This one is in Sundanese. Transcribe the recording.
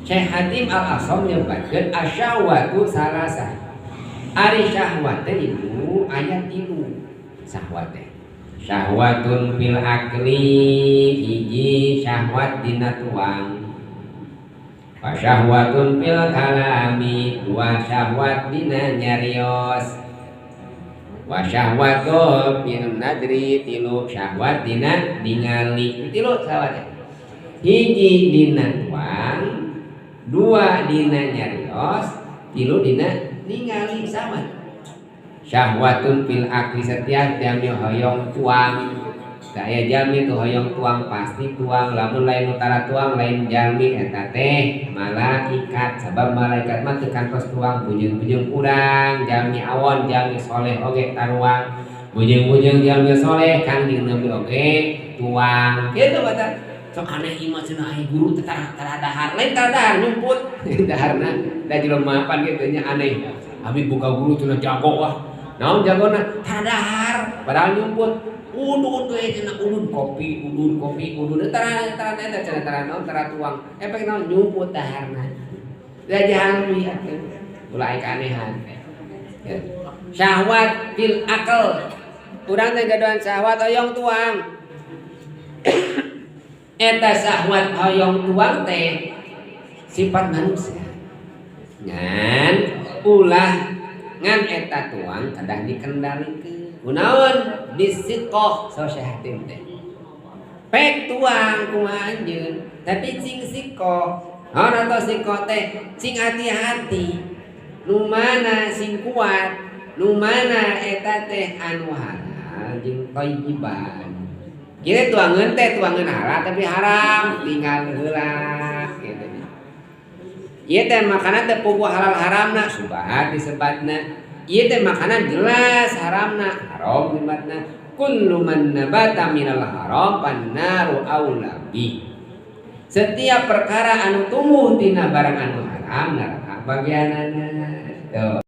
Syekh Hatim Al-Asom nyebatkeun asyahwatu salasah. Ari syahwat teh itu aya tilu syahwat teh. Syahwatun fil akli, hiji syahwat dina tuang. Wa syahwatun fil kalami, dua syahwat dina nyarios. Wa syahwatun fil nadri, tilu syahwat dina ningali. Tilu syahwat teh. Hiji dina tuang, dua dina nyarios, tilu dina ningali syahwat. Syahwatun fil akli, setiap jalmi hoyong tuang. Saya jalmi tu hoyong tuang pasti tuang, lamun lain nu tara tuang lain jalmi eta teh malaikat, sabab malaikat mah teu kantos tuang, bujeng-bujeng urang jalmi awon jalmi soleh oge taruang, bujeng-bujeng jalmi soleh Kangjeng Nabi oge tuang. Kitu kata sok aneh ieu mah cenah ai guru teh tara dahar, lain tara dahar nyumput daharna da jelema pan kitu nya aneh. Abi buka guru cenah jago wah. Naon jagona? Tara dahar padahal nyumput. Udud we cenah, udud kopi, udud kopi, udud tara tara eta cenah tara naon tara tuang. Efek naon nyumput daharna. Da jalmi atuh. Ulah aya keanehan. Ya. Syahwat fil akal. Urang teh gaduhan syahwat hoyong tuang. Eta syahwat hoyong tuang teh sifat manusia. Ngan ulah ngan eta tuang kedah dikendalikeun. Kunaon bisiqoh so syahatin teh. Pek tuang kumaha anjeun, tapi cing sikoh. Naon atau sikoh teh cing hati-hati. Nu mana sing kuat, nu mana eta teh anu halal jeung thayyiban. Kieu tuangeun teh tuangeun halal tapi haram, tinggal heula kitu. Ieu teh makanan teh puguh halal haramna subhat disebatna. Ieu teh makanan jelas haramna, haram disebatna. Kullu man nabata minal haram pannaru aula bi. Setiap perkara anu tumbuh tina barang anu haram neraka bagianana. Tuh.